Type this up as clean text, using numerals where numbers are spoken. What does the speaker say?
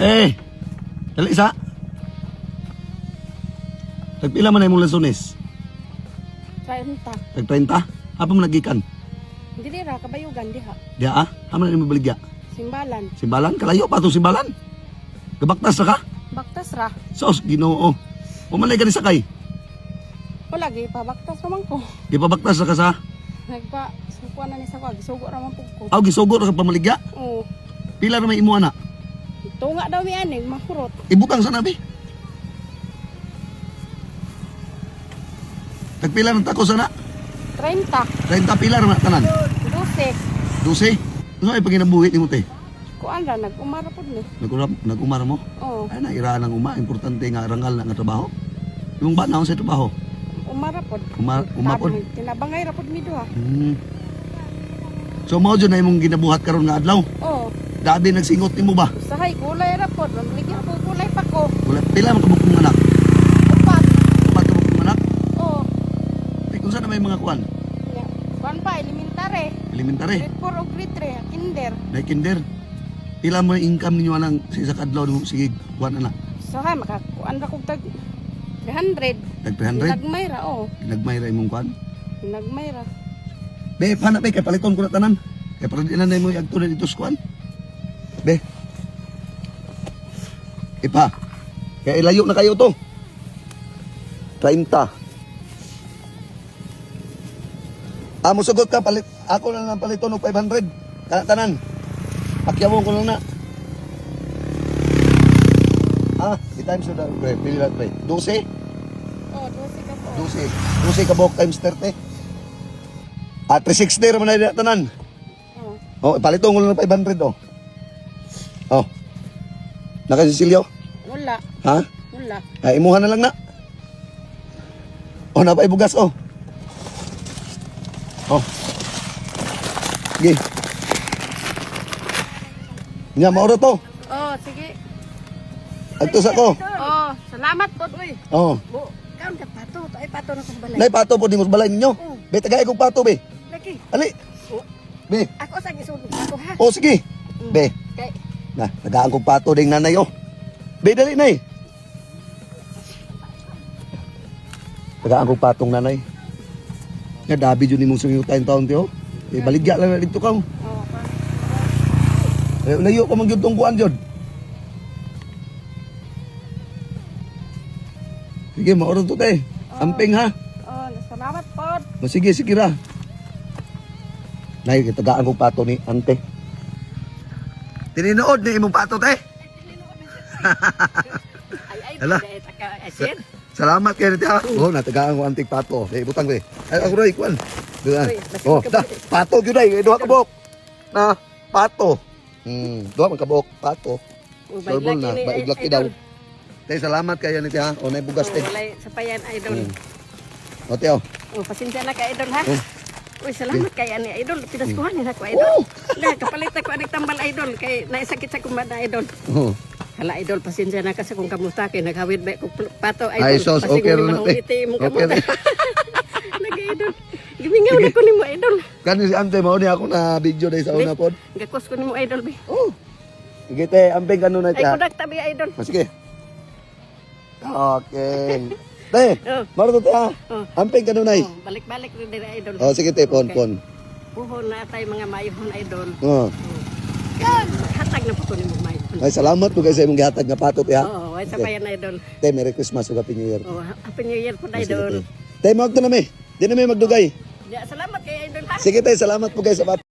Eh, dali isa. Tagpila man na imong lansones? 30. Tag 30? Apa man nagikan? Dili ra kabayugan diha. Diya ah? Amo na nimo baligya? Simbalan. Simbalan? Kalayo pa itong simbalan. Gabaktas na ka? Baktas ra. Sos, Ginoo. Umalay ka ni sakay. Wala gi pa baktas ra man ko. Gipabaktas na ka sa... Nagpa sukuan na ni sa ko, gisugo ra man pud ko. Aw, gisugo ra ka pamaligya. Oo. Pila na may imo ana. Tunga daw mi aning mahurot. Ibutang sa nabi. Tagpila ng tako sana? 30, 30 pila ra na tanan. 12. 12. Ano ay panginabuhi nimo te? Kuan ra nag-umara pud ni. Nag-umara mo? Oo, Ay nairaan ang uma, importante nga rangal na nga trabaho. Imong ba naon sa trabaho? Umara pod. Uma pod? Tinabangay ra pod mi duha. So mao jud na imong ginabuhat karon nga adlaw. Oo. Dabi nagsingot nimo ba? Usahay gulay ra pod. Maligya po gulay pa ko. Wala pila man kabuk mong anak. Upat. Upat kabuk mong anak. Oo. Di kung saan na may mga kuan? Nya. Kuan pa elementary. Elementary, Grade 4 o grade 3, kinder. na kinder. Pila mo yung income ninyo anang sa isa ka adlaw nimo sige kuan ana. Usahay makakuan ra kog tag 300. Tag 300. Nagmay ra oh. Nagmay ra imong kuan. Nagmay ra. Be, pana be kay paliton ko na tanan. Kay para di na nimo iagto na dito sa kuan. Be. Ipa. Kay ilayo na kayo to. 30. Ah, musugot ka palit. Ako na lang paliton og 500. Kana tanan. Pakyawon ko lang na. Ah, i-times na pre, pili na pre. 12, Oh, 12 ka po. 12. 12 ka buok times 30. Ah, 360 ra man na tanan. Oh, Oh, paliton ko lang ng 500 oh. Oh. Nakasisilyo? Wala, Ha? wala. Ay, imuha na lang na. Oh, napay bugas oh. Oh. Sige. Nya mauro to. Oh, sige. Adto sa ko. Oh, salamat po. Uy. Oh. Bo, kaon ka pato, ay pato na kong balay. Nay pato po nimo sa balay ninyo. Be tagay kog pato be. Lagi. Ali. Be. Ako sa gisulod pato ha. Oh sige. Be. Kay Na, tagaan kog pato ding nanay oh. Be dali nay. Tagaan kog patong nanay. Nga dabi jud nimong sungyutan taon tiyo. Eh baligya lang na dito ka. Oh, Eh, layo ka man gyud tong kuan jud. Sige, mauro to te. Amping ha. Oh, salamat po. O, sige, sige ra. Nay, tagaan kong pato ni ante. Tininood ni imong pato te. Ay ay, Hala. taka sir. Salamat kayo te ha. Oh, natagaan ko antik pato. Eh, butang te. Ay, ako ray kuan. Duan. Uy, basta Oh, da, pato gyud ay, duha ka buok. Na, pato. Duha man ka buok, pato. Sure na, baig laki daw. Te, salamat kayo ni te ha. O, nay bugas te. Walay sa payan idol. O, te oh. Oh, pasensya na ka idol ha. Oh. Uy, salamat kay ani idol. Pinaskuhan ni ako idol. Oh! Na kapalit ako aning tambal idol kay naisakit sa kumbada idol. Oh. Hala idol, pasensya na kasi kung kamusta kay naghawid ba ko pato idol. Ay, sos, Pasig okay mo ra na, naman te. iti imong Okay kamuta. ra. Lagi idol. Gimingaw na ko nimo idol. Kani si ante mao ni ako na video dahil sa una pod. Gakos ko nimo idol be. Oh. Sige te, amping kanu na Ay te. ha? kudak tabi idol. Oh, sige. Okay. Te, Oh. maro to te ha. Oh. Amping kanunay. Oh, balik-balik rin diri idol. Oh, sige te, pon Okay. pon. Puhon na tayo mga mayuhon idol. Oh. Hatag na po ko nimo mayuhon. Ay salamat po kay sa imong gihatag nga pato te ha. Oo, ay sa Okay. payan idol. Te, Merry Christmas ug Happy New Year. Oh, Happy New Year po Oh, sige, idol. te. Te, magto na mi. Di na mi magdugay. Ya, salamat kay idol ha. Sige te, salamat po guys sa pato.